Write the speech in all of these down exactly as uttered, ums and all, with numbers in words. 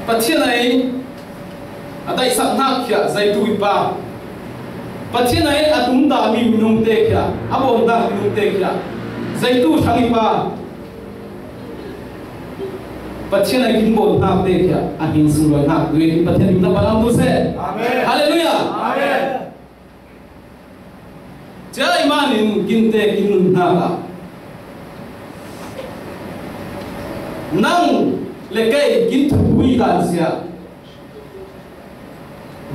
Pathian ei a daihsak hnak khia zeitu i pa. Pathian ei a tumta mi minungte khia, a bawn hnak minungte khia zeitu hrang i pa. Pathian ei kin bawn hnak te khia a hmin sunglawi hnak tu in Pathian min a palam tu seh. Amen. Halleluiah. Amen. Cia i manin kinte kin nun hnak ah nang le kei kin thupui dan sia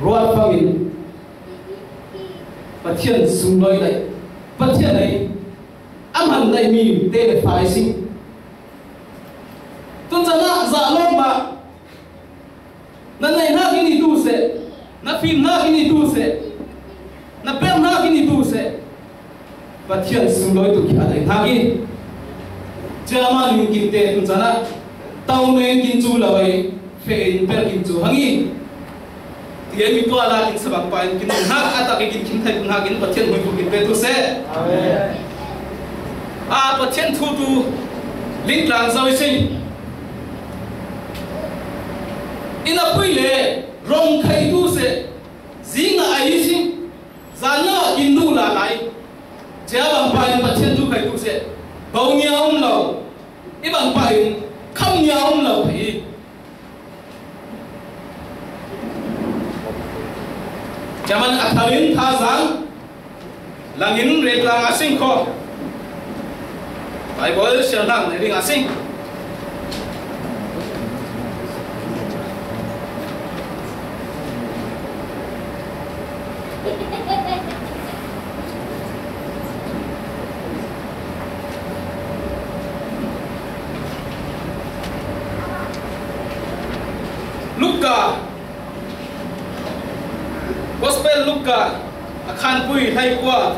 ruat fangin Pathian sunglawi daih, Pathian ei a man daih mi te le fai si. Tun can ah zah lawm ah na neih hnak in i tu seh, na fim hnak in i tu seh, na pek hnak in i tu seh. Pathian sunglawi tu khia daih hnak i. Cia manin kinte tun can ah tau men kin cu lo ei, fe in per kin cu hang i. Ti ei mi tua la kin sabak pa in kin hnak a tak i kin khim thei hnak in Pathian hmui kin pe tu seh. Amen. A Pathian thu tu ling tlang zo i si. Inn a pui le rong khai tu seh. Zing a ai i si. Zan lo kin duh la lai. Cia bang pa in Pathian thu khai tu seh. Bo nia um lo. I bang pa in kham nia um lo khai i. Cia man a thar in thazaang langin retlang a sing kho. Baibal siangnak nei ding a sing. Luka, Gospel Luka a khanpui hleikua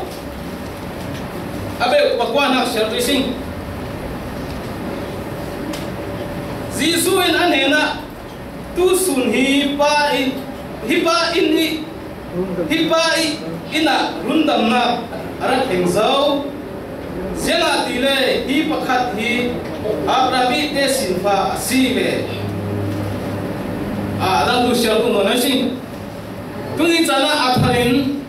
a beuh pakua hnak siar tu i sing. Jesuh in a hnenah, tu sun hi pa in, hi pa in i, hi pa i inn ah rundamnak a rak thleng zo. Ziangahtile hi pakhat hi Abraham i tesinfa a si ve. A dang tu siar tu nawn a si. Tuni caan ah a thar in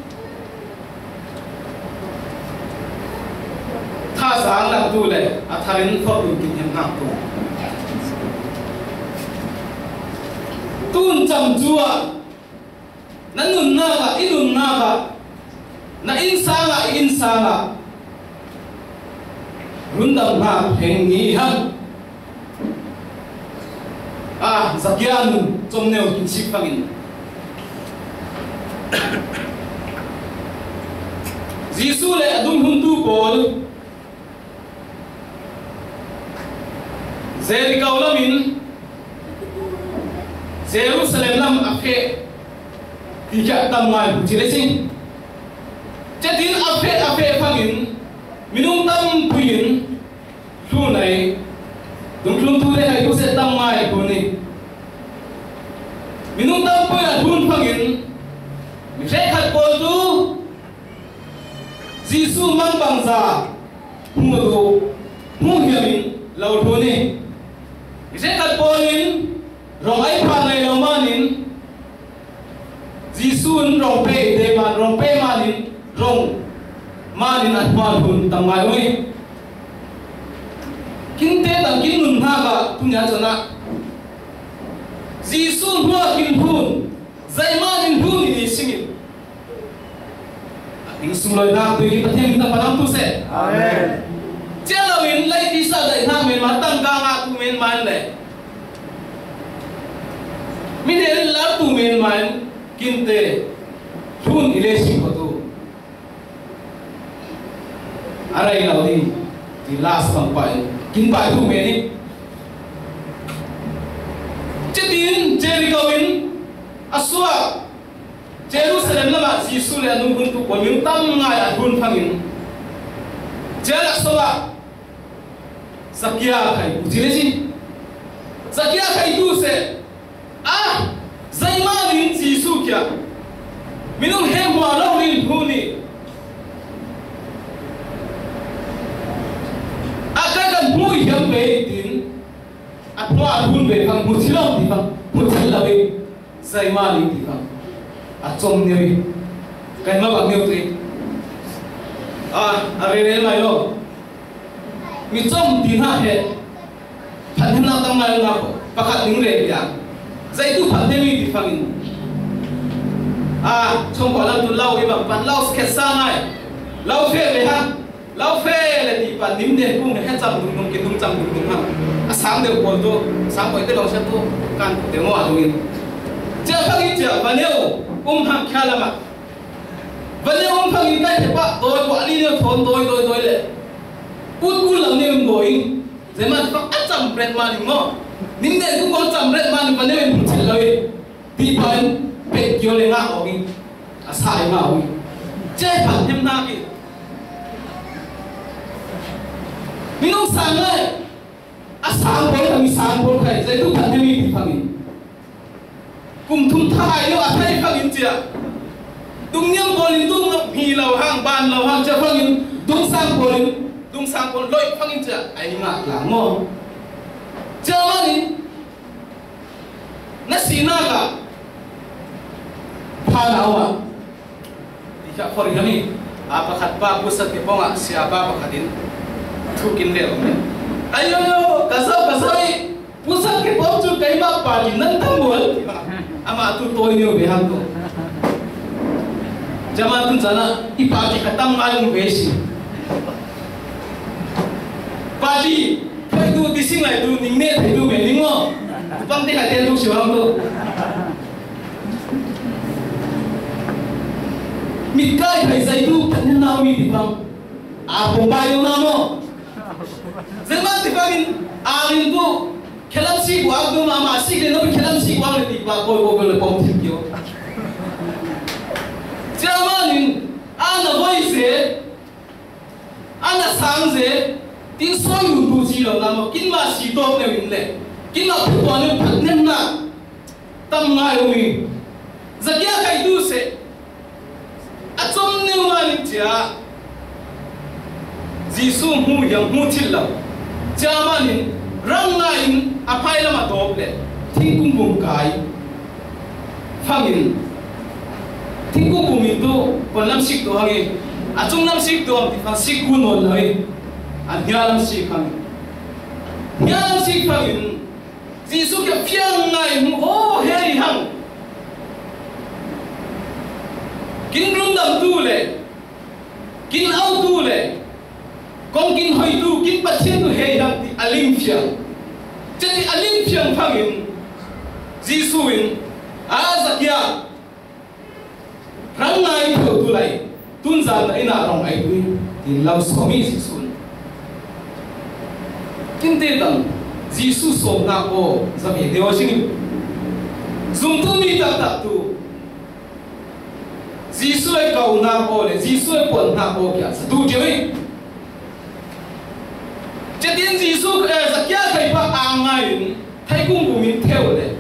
thazaang langtu le a thar in forhun kin hemhnak tu. Tun cam cu ah na nunnak ah, i nunnak ah, na innsang ah, i innsang ah rundamnak heng ni hang. Ah, Zakia nun comneu kin sik fangin Jesuh le a dungthluntu pawl Jericho lam in Jerusalem lam a feh ti kha tam ngai bu ci le sing. Cetin a feh, a feh fangin minung tampui in thlun ei, dungthluntu le hai tu se tam ngai bu ni. Minung tampui a thlun fangin mi hrekkhat pawl tu Jesuh mangbangza hmuh duh, hmuh hiam in lo thlun i. Hrekkhat pawl in rong ai phan nai lo manin Jesuh in rong pe te man, rong pe manin, rong manin a hmuh thlun tam ngai ui. Kinte tang kin nun hna ka tunia cun ah Jesuh hmuh kin thlun, zeiman in thlun in i singin Hing sunglawinak tu hi Pathian min a palam tu seh. Amen. Cia loin lei tisa daih hna men ma tangka ngah tu men ma in le mi hnen lar tu men ma in kinte thlun i le sing kho tu. A rei lo ding ti last pang pa in kin pai tu men in. Cetin Jericho in a suak Jerusalem lamah Jesuh le a nung hun tu pawl mi tam ngai a hun phangin cia laksawng ah Zakia khai u ci le si. Zakia khai tu seh. Ah, zeiman in Jesuh kia minung hemhua lo rin hun i a kai kan hmu i hiam ve tin a hmuah a hun ve fang hmu si lo ti fang Puthil lo i, zai ma ning ti kha. A com neu i. Kai ma bak neu tu i. A, a re re mai lo. Mi com ti na he. Phat na tam mai lo na ko. Pakhat ning re ya. Zai tu phat ne mi ti fangin. A, com ko lam tu lau i bang pan lau skhet sa ngai. Lau fe ve ha. Lau fe le ti pa nim den kung he cham dung dung kin dung cham dung dung ha. A sang deu pawl tu, sang koi te long sa tu, kan te ngo a dung in. Cia phang i cia, va neu, um hang khia lama. Va neu um phang in kai te pa, doi ko ali neu thon, doi, doi, doi le. Ut kul lam neu um doi. Zai man phang a cham ret man in ngo. Nim den kung ko cham ret man in va neu in phun chil lo i. Ti pa in, pet kio le nga ong i. A sa i nga ong i. Cia phat nem na ki. Minung sang lai. A sang pawl kha mi sang pawl khai. Zai tu phat nem i ti phang in. Kum thum tha ai lo a thai phang in cia. Dung niam pawl in dung mi lo hang, ban lo hang cia phang in. Dung sang pawl in. Dung sang pawl loi phang in cia. Ai nga la ngo. Cia man in. Na si na ka. Pha na wa. Di kha for kami. A pakhat pa pusat ke ponga sia pa pakhat in. Thu kin le om. Ayo yo, ka sa, ka sa i. Pusat ke pong chu kai ma pa di nan tam bol. Ama tu toi ni be han to. Jama tun sana i pa di khatam ma yung be si. Party, phai tu, ti sing lai tu, ning ne thei tu me ning mo. Pang te khai te tu si wang tu. Mi kai khai zai tu, kan na mi ti pang. A pong bai na mo. Zai ma ti pang in, a rin tu, khelam si guak tu ma ma si ke no khelam si guak le ti pa koi koi koi le pong ti kio. Cia ma nin, a na voi se, a na sang ze, tin soi nun tu si lo na mo, kin ma si tok neu in le, kin ma phu tua neu phat nem na, tam ngai umi. Zakia kai tu se, a com neu ma ning cia, Jisu hmu yang hmu thil lo, cia ma ning, rang ngai in, a phai lam a top le, thingkung bum kai. Phangin, thingkung bum in tu, pon lam sik tu hang i, a cung lam sik tu hang ti phang sik ku nawn lo i, a hnia lam sik phangin. Hnia lam sik phangin, Jisu kia fiang ngai hmu, o, hei hang. Kin rundam tu le, kin au tu le, kong kin hoi tu, kin Pathian tu hei hang ti a ling fiang. Cia ti a ling fiang phangin, Jisu in, a Zakia, rang ngai theu tu lai, tun zan na ina rong ai tu in, tin lau so mi Jisu in. Kin te dang, Jisu so na ko, za mi deu sing. Zum tu mi tak tak tu, Jisu e kau na ko le, Jisu e pon na ko kia sa tu tiu i. Cetin Jisu, eh, Zakia thai pa ang ngai in, thai kung bu min theu le,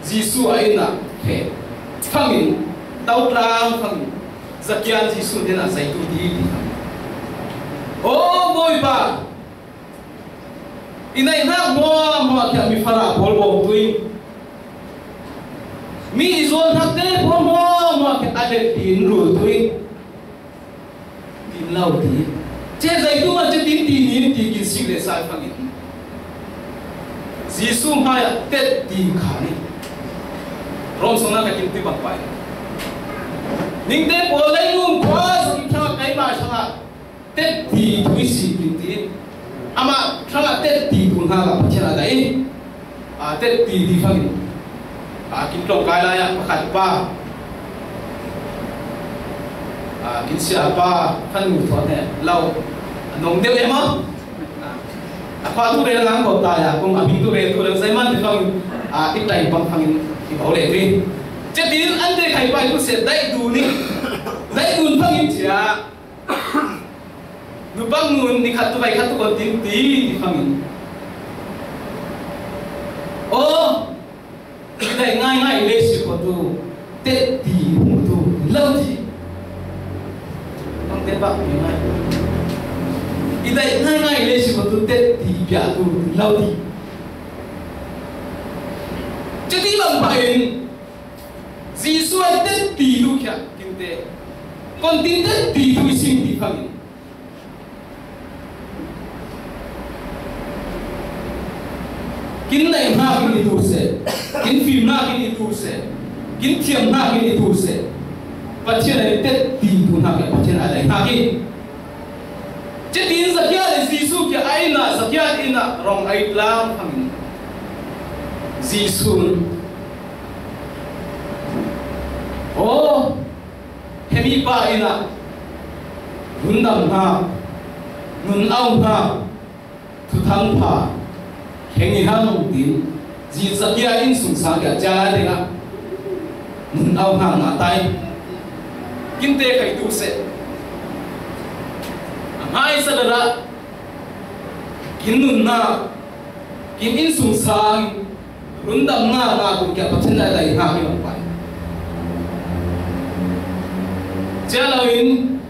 Jisu a ina he. Phangin, tau tlang phangin, Zakia Jisu dena zai tu di di. O, boi pa, i nai hnak hmuahhmuah khi a mi fara pawl bawm tu i, mi i zual hnak te pawl hmuahhmuah khi a let in rul tu i, tin lo ti. Ce zai tu ma ce tin ti ni ti kin sik le sai fangin. Jesuh hmai ah tet ti kha ni. Rom sung na ka kin ti bang pai. Ningte pawl lei lum khua zong i thang kai ma thang ah. Tet ti thu i si kin ti. Amah thang ah tet ti tu hna ka Pathian a dai. A tet ti ti fangin. A kin tlawng kai lai ah pakhat pa. A kin sia pa fan mu thawt he. Lo. A nong deuh em a. A khua tu rel ngang ko ta ya. Kung a hming tu rel tu rel zai man ti fangin. A i tai pang fangin. I bau le tu. Cetin an te khai pai tu se dai tu ni. Dai tu fangin cia. Nupang nun ni khat tu vai khat tu kon tin ti ti fangin. O, i dai ngai ngai le si ko tu, tet ti mu tu, lo ti. Tang te bak ni ngai. I dai ngai ngai le si ko tu, tet ti pia tu, lo ti. Cuti bang pahin Jesu a tetti tu khia kinte, kon tin tetti tu i sim ti khangin kin neih hnakin i tu seh, kin fim hnakin i tu seh, kin thiam hnakin i tu seh, Pathian a i tetti tu hnakin Pathian a dai hnakin. Cutin Zakia le Jesu kia a inn ah, Zakia inn ah rong a i tlang hangin Jesu in, "Aw, hemi pa inn ah rundam hna, nun au hna, thuthang pha heng i hang," tin Zakia inn sung sang kia cia lai dingah nun au hna na tai. Kinte khai tu seh. A hmaisa dah kin nunna, kin inn sung sang rundamna na kun kia Pathian a dai hna hi pai. Cia lo in,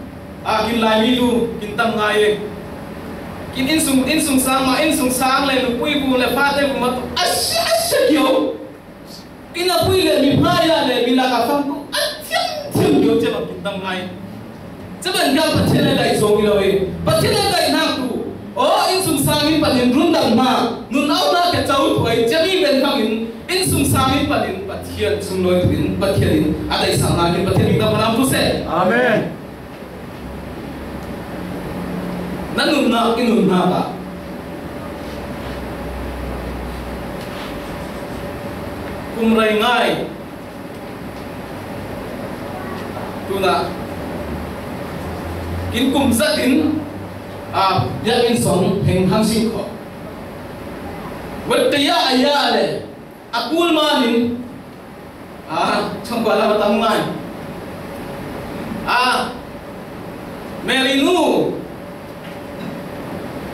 a kin Laimi tu kin tam ngai e. Kin inn sung, inn sung sang ma, inn sung sang le lupui bu le fate bu ma tu a sia a sia kio. Inn a pui le mi hmai ah le mi lak a fang tu a thiam thiam kio cia ma kin tam ngai. Cia ban kha Pathian a dai zong i lo e. Pathian a dai hnak tu. Aw, inn sung sang in panin rundam hna, nun au hna ke cau tu ai cia mi ben khang in, inn sung sang in panin Pathian sung loi tu in Pathian in a dai sang hna kin Pathian min tam palam tu seh. Amen. Na nunnak, i nunnak ah kum rei ngai tunah kin kum zat in, a, biakinn song heng hang sing kho. Wet kaya aya le a kul man in, a, changkua lam a tam ngai. A, Mary nu,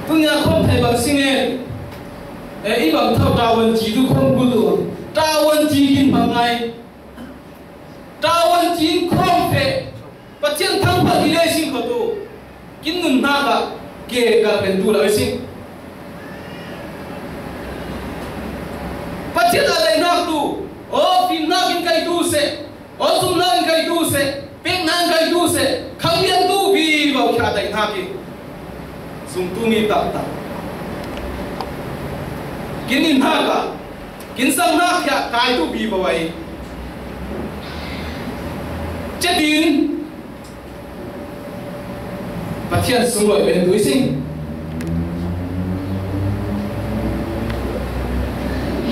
tunia khom thei bang sing e, e, i bang thau tawan ci tu khom kul tu, tawan ci kin bang ngai. Tawan cin khawm feh, Pathian thangphat i lei sing kho tu, kin nunnak ah ke kal pen tu lo i sing. Pathian a daihnak tu, aw fimnak in kai tu seh, aw zumnak in kai tu seh, peknak in kai tu seh, khamlian tu vivo kha daihnak in zumtu mi taktak. Kin nunnak ah Kin sang hna khiah kai tu vivo ai. Cetin Pathian sunglawi ben tu i sing.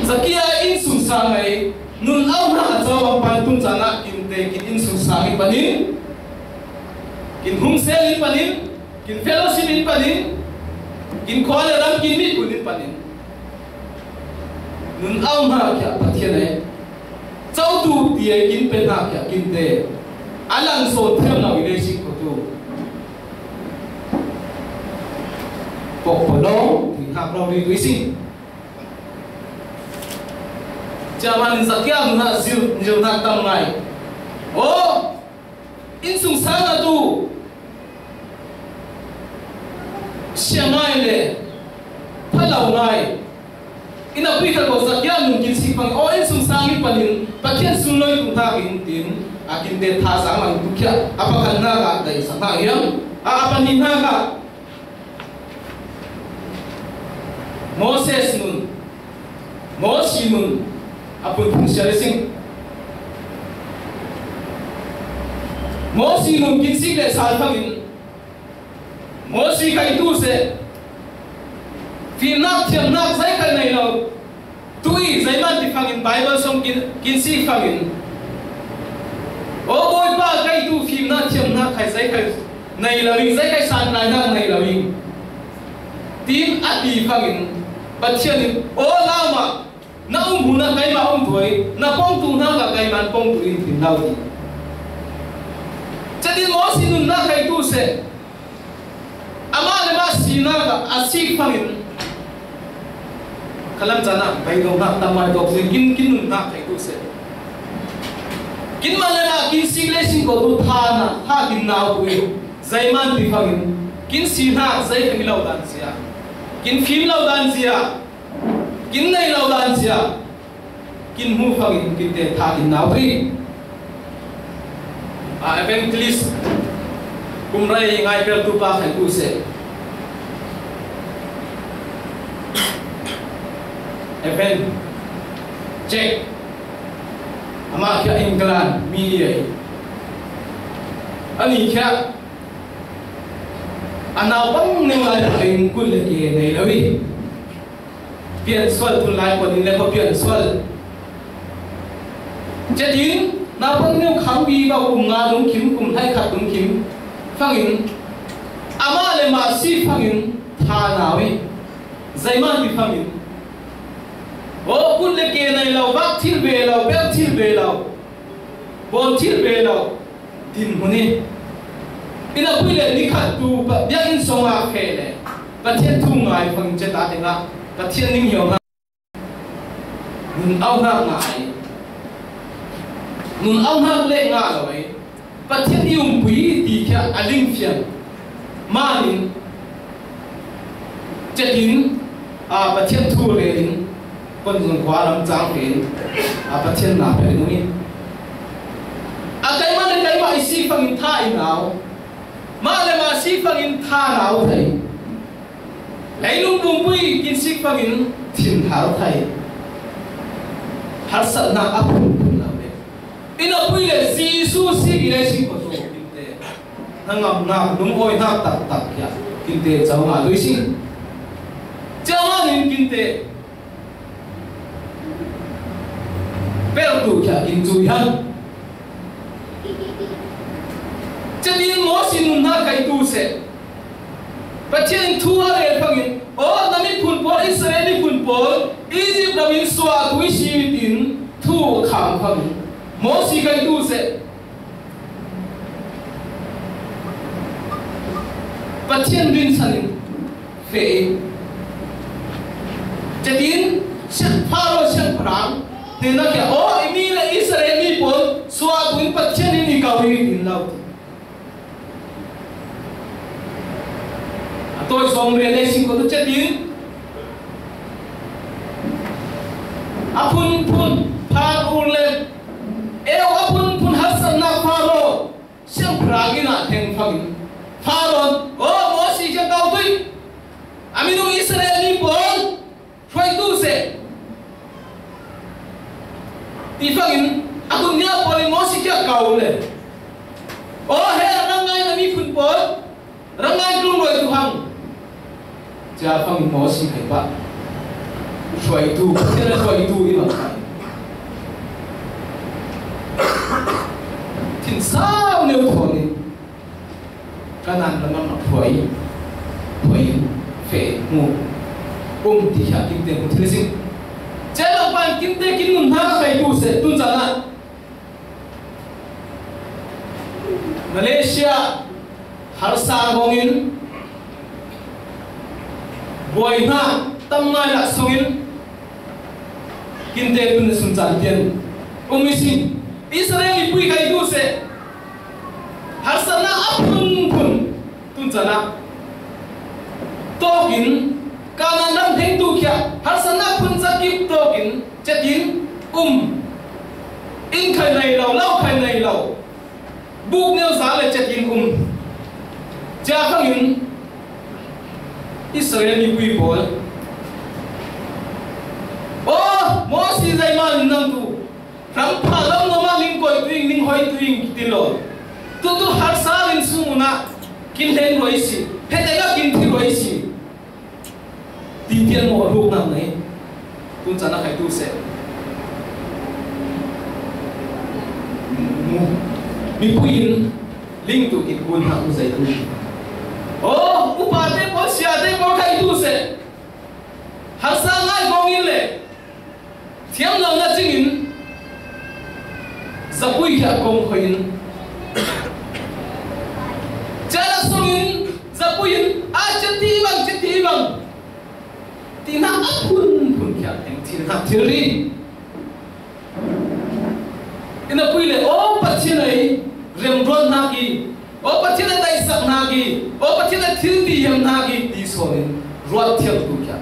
Zakia inn sung sang ai nun auhnak a cawang pan tun caan ah kin te kin inn sung sang in panin, kin hung sel in panin, kin fellowship in panin, kin khua le ram kin mit kun in panin. Nun auhnak khiah Pathian e, cotu ti e kin pe hnak khiah kin te, a lang sawn thiam lo i lei sik kho tu. Pok polo, ti hnak lo ri tu i sing. Cia man in Zakia nun ah zil, zil hnak tam ngai. Aw, Inn sung sang a tu sia ngai le pha lo ngai. Inn a pui khat ko Zakia nun kin sik pang aw inn sung sang in panin Pathian sunglawi tu hna in tin a kin te tha sang lang tu khiah a pakhat hna ah dai sak hna hiam? A, a pahnih hna ah Moses nun, Mosi nun, a phunphun sia le sing. Mosi nun kin sik le sal fangin, Mosi kai tu seh, fimnak thiamnak zei kai nei lo, tu i zeiman ti fangin Bible song kin, kin sik fangin, aw Bawipa kai tu fimnak thiamnak kai zei kai nei lo in, zei kai san lai hna nei lo in. Tin a ti fangin Pathian in, aw lau mah, na um hun ah keimah um tuai, na pong tu hna kha keimah pong tu in tin lau ti. Cetin Mosi nunnak kai tu seh. Amah le mah sinak ah a sik fangin khalam caan ah bai lo hnak tam ngai tawk si kin, kin nunnak kai tu seh. Kin mah le mah kin sik le sing ko tu tha na, tha kin nau tu in. Zeiman ti fangin kin si hna zei fang lo dan sia, kin fim lo dan sia, kin nei lo dan sia. kin hmu fangin kinte tha kin nau thei. A evangelist kum rei ngaipeltu pa khaitu seh. Evan Jack, amah khia England mi ei. Ani khia a naupang neu lai tak in kul le ke nei lo hi. Pian sual tun lai pon in le kho pian sual. Cetin naupang neu kham bi ba kum nga lungkim, kum lai khat lungkim fangin, amah le mah si fangin tha nau hi. Zeiman bi fangin, o, kul le ke nei lo, vak thil ve lo, bel thil ve lo, bon thil ve lo, din hmun hi. Ina pui le ni khat tu pa biak in song a khe le Pathian thu ngai fangin ceta tenga Pathian ning hiau na. Nun au hnak ngah ai. Nun au hnak le ngah lo ai. Pathian i umpui ti khia a ling fiang. Manin cetin, a, Pathian thu le in kon zung khua lam cang pen, a, Pathian na pe ling in. A, keimah le keimah i si fangin tha i nau. Mah le mah si fangin tha nau thei. Leilung bumbui kin sik fangin thin har thai. Harsatnak a phun phun lo le. Ina pui le Jesu sik i le sik ko tu kinte. Na ngamnak, lungawihnak taktak ya kinte cau nga tui sing. Cau nga nin kinte. Pel tu kya kin cui han. Cetin Mosi nunnak kai tu seh. Pathian in thu a rel fangin, "Aw, na miphun pawl, Israel miphun pawl, Egypt ram in suah tu i si," tin thu a khang fangin, Mosi kai tu seh. Pathian rinsan in feh in. Cetin, sian Pharaoh siangpahrang hnenah kia, "Aw, i mi le Israel mi pawl suah tu in Pathian in i kau hi," tin lo. A tawi sawm rian ei sing ko tu cetin. A phunphun, phar ur le eu a phunphun harsatnak Pharaoh siangpahrang inn ah thleng fangin Pharaoh, "Aw, Mosi kha kau tui. A minung Israel mi pawl hruai tu seh," ti fangin a kun nia pawl in Mosi kha kau le, "Aw, he a rangai na miphun pawl, rangai tlung ruai tu hang." Cia fangin Mosi khai pah. Hruaitu, Pathian a hruaitu i mang khai. Thin sau neu thawn in Kanan lam ah hruai, hruai in feh mu. Um ti kha kinte mu thil sing. Cia lam pan kinte kin nun hna a kai tu seh tun caan ah. Malaysia harsa ngongin buai hna tam ngai lah songin kinte tun sun caan tian um i sin. Israel i pui kai tu seh. Harsatnak a phunphun tun caan ah tawkin Kanan ram thengtu khia harsatnak phun cakip tawkin cetin um. Inn khai nei lo, lo khai nei lo. Buk neu za le cetin um. Cia fangin Israel mipui pawl, "Aw, Mosi zeiman in nang tu ram pha lo, noma ning koi tuing, ning hoi tuing," ti lo. Tu tu harsa rin sung unah kin len roi si, hetek ah kin thi roi si. Ti tian maw ruk nak nei. Tun caan a khai tu seh. Mipui in ling tu kit kun hak tu zei tu. Oh, upa te pawl, sia te pawl khai tu seh. Harsa ngai kong in le thiam lo na cing in zapui khia kong khoi in. Cia la song in zapui in a cia ti bang, cia ti bang. Ti hna a phun phun khia teng thil hna thil ri. Ina pui le, "Aw, Pathian ei remruat hna ki, aw, Pathian ei daihsak hna ki, aw, Pathian ei thil ti hiam hna ki," ti sawn in ruat thiam tu khia.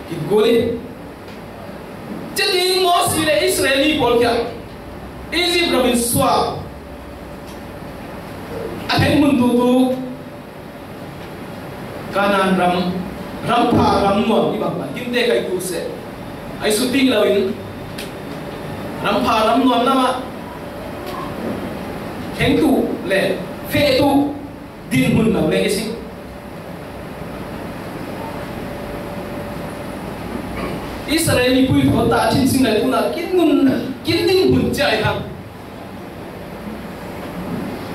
Kin kul in. Cetin Mosi Cile Israel mi pawl kia Egypt ramin suak a thleng mun tutu Kanaan ram, ram pha ram nuam i bang pan kinte kai tu se ai su ti lo in ram pha ram nuam nama thengtu le fehtu dinhmun lo le i si. Israel mipui thawn ta a thin sing lai tuna kin nun kin dinhmun cia i hang.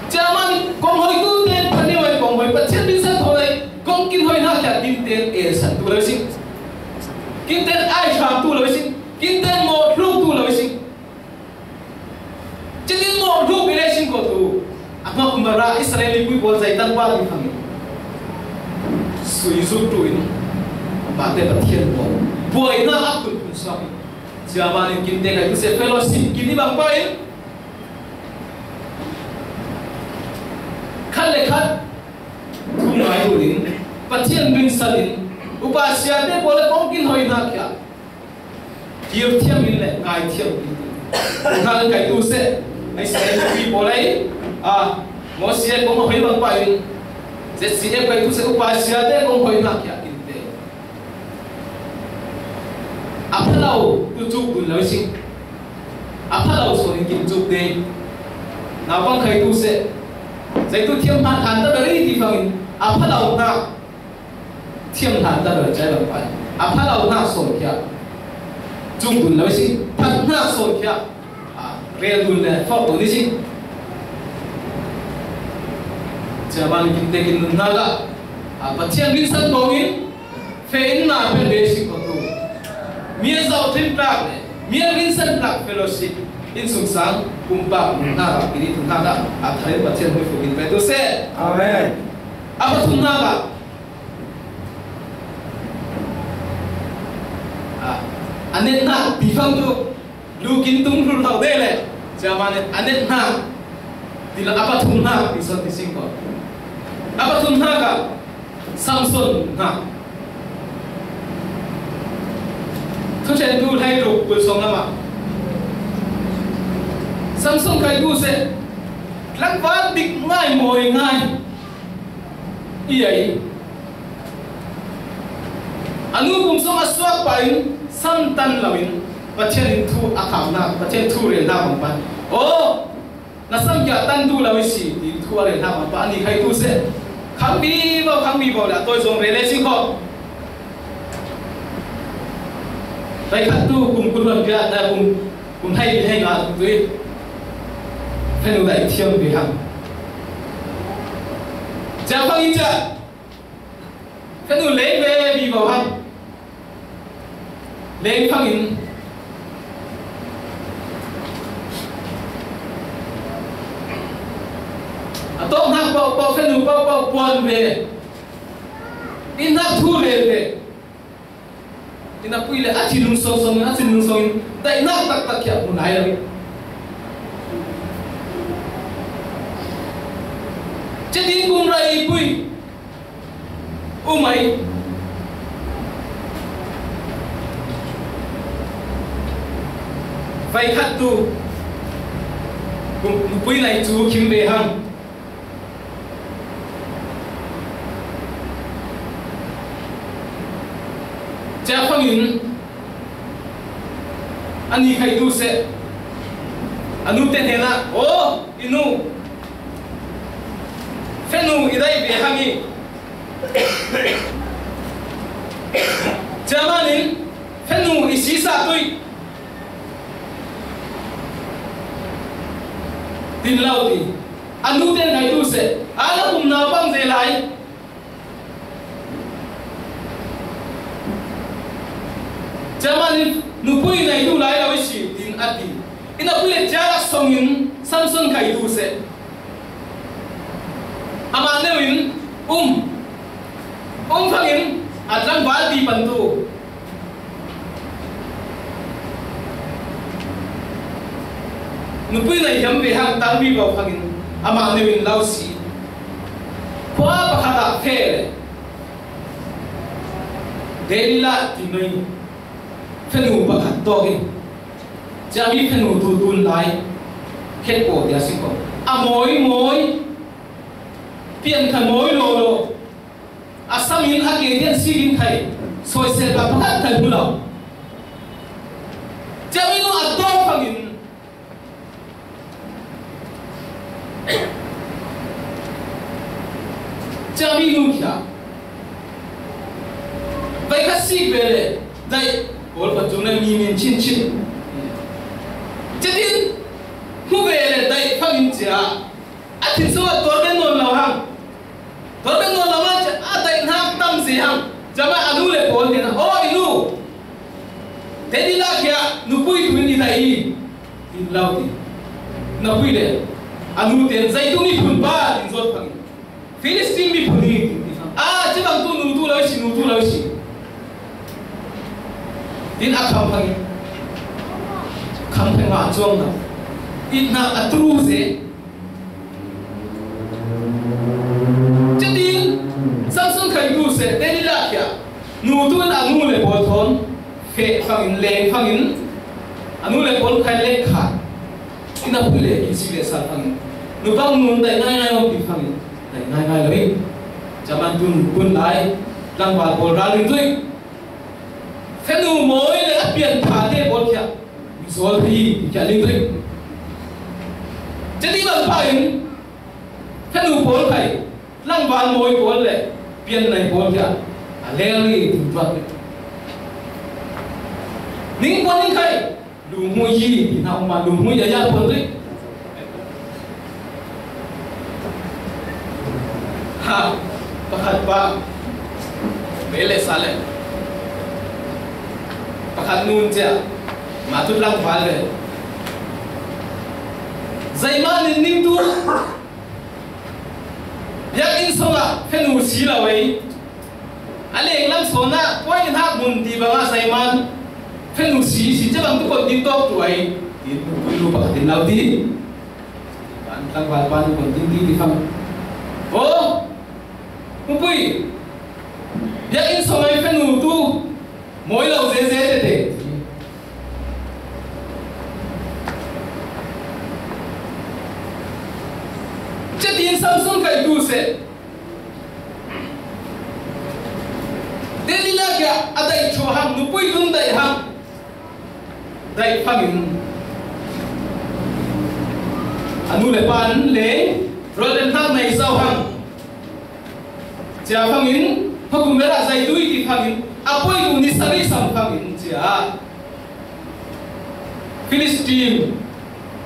Cia man kong hoi tu te phan ni wai kong hoi Pathian min san thawn lai kong kin hoi na kia kin ten e san tu lo i si. Kin ten ai hram tu lo i si. Kin ten mo hluk tu lo i si. Citin mo hluk i le sin ko tu a hmak mara Israel i pui pawl zai tan pa ding hang sui zuk tu in mate Pathian pawl buaina a kun kun suak in cia man in kinte kai tu se fellowship kin i bang pa in khat le khat thu ngai tu in Pathian min san in upa siate pawl le kong kin hoi na kia Kir thiam in le ngai thiam in. Ngal kai tu se ai sa in pi pawl ai a Moses kong hoi bang pa in Z C F kai tu se upa siate kong hoi na kia in te. A phalau tu chuk dun lo si. A phalau so in kin chuk de. Na bang kai tu se. Zai tu thiam phan han ta beri ti fang in. A phalau na thiam hlan ta lo cai lo pai a phalau hna sawn khia chung dun lo si phat hna sawn khia a rel dun le fok dun si. Chairman kin te kin nun hna la a Pathian min san kong in fe in na pe be si ko tu mi a zau thin tak le mi a min san tak fellowship in sung sang kum pak nun hna la kin i thun hna la a thai Pathian hui fu kin pe tu se. Amen. A pathum hna la A, a netnak ti fang tu lukin tung hlul hau de le. Cia mah nen a netnak ti la a pathum hnak ti son ti sing ko. A pathum hnak ah Samson hnak. Thuchen tu hlei ruk kul song lamah Samson kai tu se tlangval dik ngai mawi ngai. I ei. A nu pum sung a suak pa in sam tan lo in Pathian in thu a khauhnak, Pathian thu relnak hong pan. Aw, na sam kia tan tu lo i si, tiin thu a relnak hong pan. A ni khai tu se. Khang vivo, khang vivo le a tawi zong rel le si kho. Pai khat tu kum kul hon kia, na kum, kum hai, hai nga tu i. Fanu dai thiam ve hang. Cia khang i cia. Fanu leng ve vivo hang. Leng phang in. A tawk hnak pau pau fanu pau pau puan ve. In hnak thu le ve. In a pui le a thinlung song song in a thinlung song in daihnak taktak khiah hmu nai lo. Cidin kum rai pui. Umai. Vai khat tu. Kum pui nai cu khim ve hang. Cia fangin a ni khai tu seh. A nu te hnenah, aw, i nu, fenu i dai ve hang i. Cia manin fenu i sisa tui. Tin lo ti. A nu te hnai tu seh. A la kum naupang ve lai. Cia manin nupui nai tu lai lo i si, tin a ti. I nupui le cia rak songin Samson khai tu seh. Amah neu in um. Um fangin a tlangval ti pan tu. Nupui nai hiam ve hang tang vivo fangin amah neu in lo si. Khua pakhat ah feh le Delilah ti noi fanu pakhat tawk in Cia mi fanu tu tun lai khet ko tia si ko. A mawi mawi, pian kha mawi lo lo. A sam in a ke tian si in khai. Soi se pa pakhat khai bu lo. Cia mi nu a to phang in. Cia mi nu kia. Vai kha si ve le. Dai. Ol pa tu na mi min chin chin. Cia din. Mu ve le dai phang in cia. A thin so a tor ben non lo hang. Tor ben non lo ma cia a daihnak tam si hang. Cia ma a nu le pawl tina, "Aw, i nu. Te ni la kia nupui tu in i daih i." Tin lau ti. Nupui le. A nu ten zai tu ni phun pa tin zot phang. Philistine mi phun hi tin ti phang. A, cia bang tu nu tu lo si, nu tu lo si. Tin a kham phang. Kham phang ma chuang na. Itna a tru se. Cia din, Samson khai tu se, Delila kia. Nu tu in a nu le pawl thon, fe phang in, leng phang in, a nu le pawl khai le kha. Ina pui le, in si le sa phang in. Nu bang nun dai ngai ngai om pi phang in, dai ngai ngai lo in. Cia man tun, tun lai, lang bal pawl ra ling tui. Fenu mawi le a pian pha te pawl kia. Mi sawl phi, kia ling tui. Cia din bang pa in, Fanu pawl khai, langval mawi pawl le pian nai pawl kia a lel ri tin tuak le. Ning pawl ning khai, lu mui yi, ti na uma lu mui ya ya pawl ri. Ha, pakhat pa, be le sa le. Pakhat nun cia, ma tut langval le. Zai ma nin ning tu, Biakinn sungah fanu si lo ei. A leng lam sawnah puai in hak mun ti bangah Saiman fanu si si cia bang tu kon tin tawk tu ei. Tin tu lu pakhat in lo ti. Kan tlangval pan kon tin ti ti fang. Aw, Mupui. Biakinn sung ei fanu tu. Mawi lo zeze tete. Cia tin Samson kai tu se. Delila kia a dai chua hang, nupui tun dai hang. Dai fangin. A nu le pan le, rol den hang nei sau hang. Cia fangin, Pakumera zai tui ti fangin, a poi tu ni sari sam fangin, cia. Philistine,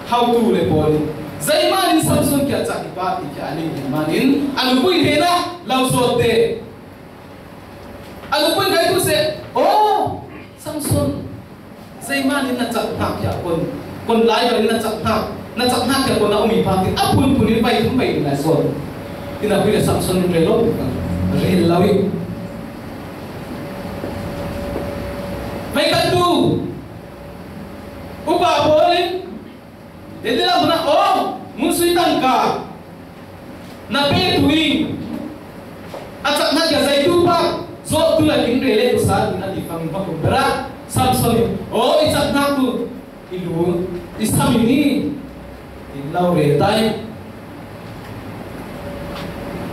hau tu le pawl in, zai manin Samson kia cak i pa ti kia a ning manin, a nupui hena, lau sawt te. A nupui kai tu se, oh, Samson. Zeiman in na cak hna kia kon, kon lai bal in na cak hna, na cak hna kia kon a um i pa ti a phun phun in vai thum vai in lai sawn. Ina hui le Samson in rel lo, rel lo i. Vai kan tu, upa pawl in, Dendela hmuna aw, mun sui tangka. Na pe tu in. A cak na kia zai tu pa. Zo tu la kin re le tu sa tu na ti fang ma ko bra. Samson in. Aw, i cak na tu. I lu. I sam i ni. In lau re tai.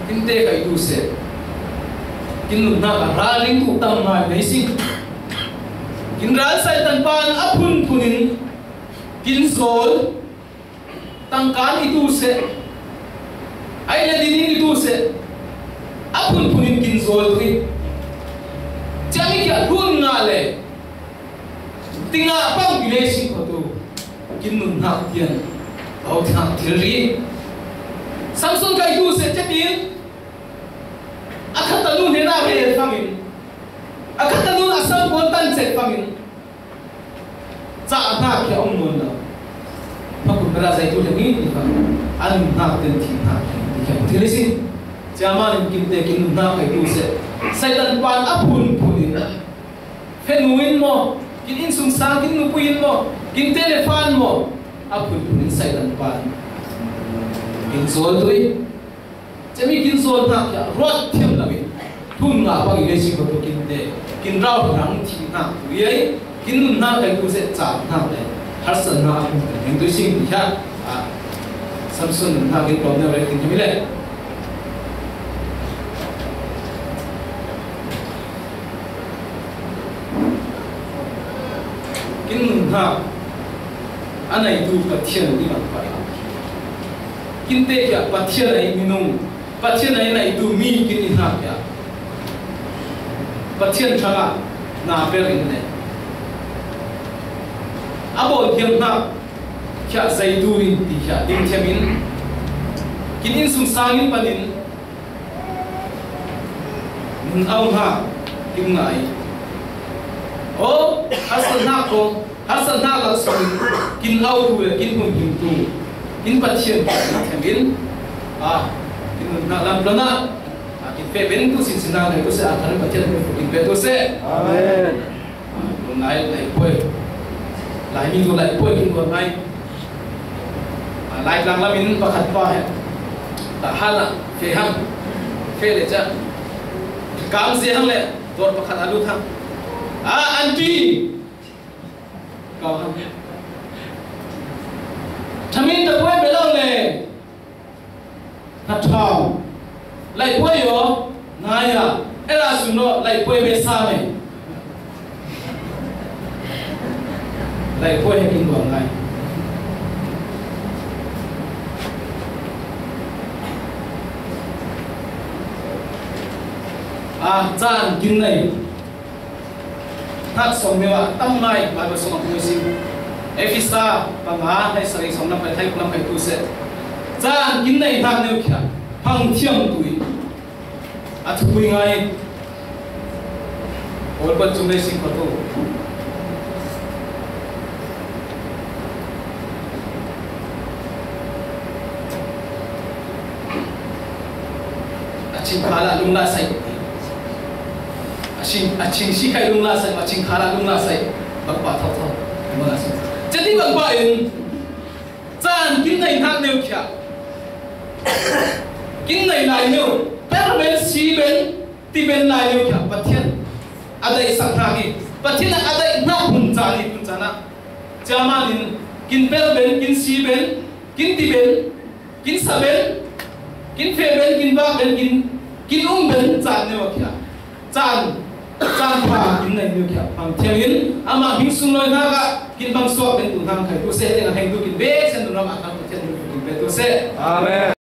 Kin te kai tu se. Kin nun na ka ra ling tu tam ngai nei sing. Kin ral sai tan pan a phun phun in. Kin zol. Tangkan i tu se. Ai le dinin i tu se. A phun phun in kin zol tu i. Cia mi kia hun nga le. Tinga pang i le sing ko tu. Kin nun hak tian. Au thak thil ri. Samson kai tu se cia tin. A khat ta nun he na he fangin. A khat ta nun a sam kon tan se fangin. Cah hna khi a um nawn lo. Pakhat bera zai tu le mi ti kha. An hna ten thi hna khi ti kha. Thil si. Cia man in kin te kin hna khai tu se. Satan pan a phun phun in. Fenu in maw. Kin innsung sang kin nupui in maw. Kin te le fan maw. A phun phun in Satan pan. Kin zol tu in. Cemi kin zawn hna khi ruat thiam lo in, thum nga pang i lei si ko tu kin te, kin rau hna hung thi hna tu i ei, kin nun hna kai tu se ca hna le. Harsatna a hung heng tui sing ti kha, a, Samson nunhak in tawm neu rek ding hi le. Kin nunhak a neitu Pathian i bang pai. Kin te kia Pathian a i minung, Pathian a i neitu mi kin i hak kia. Pathian thanga na per in le. A bon thiam hak kia zeitu in ti kia ding thiam in. Kin in sung sang in panin. Nun au hak kin ngai. O, harsatna ko, harsatna lak sung kin au tu le kin hun him tu. Kin Pathian kin thiam in. A, kin nunhak lam plana. A, kin pe ben tu sin sin na tu se a thar Pathian kin pe tu se. Amen. Lai, lai poi. Lai mi tu lai poi kin ko ngai. A, lai tlang lam in pakhat pa he. Ta hala, fe hang. Fe le cha. Kam se hang le, dor pakhat a lut hang. A, aunty. Ka hang. Thamin ta poi be lo le. Ka thau. Lai poi yo, ngai ya. Era su no, lai poi be sa me. Lai poi he kin wa ngai. A, chan kin nei. Hak sawm neu a tam ngai, Bible sawm a hmuh si. Efesa panga, hei sarih sawm lam pai, thai lam pai tu se. Chan kin nei hak neu kia, hang thiam tui. A thupui ngai. Ol pan chung nei sing ko tu. A ching khala lung la sai. A ching, a ching si kai lung la sai, a ching khala lung la sai. Bak pa thau thau. Lung la sai. Jadi bak pa in. Chan kin nei hak neu kia. Kin nei lai neu. Per ben si ben. Ti ben lai neu kia. Pathian. A dai sak hak hi. Pathian a dai hak hun chan hi hun chan a. Chairman in kin per ben, kin si ben, kin ti ben, kin sa ben, kin fe ben, kin vak ben, kin, kin um ben, chan neu a kia. Chan, chan pha kin nei neu kia. Hang thiam in, ama hing sung loi na ka, kin bang suak ben tu hang khai tu se, teng a heng tu kin be, sen tu ram a kan tu thiam tu kin be tu se. Amen.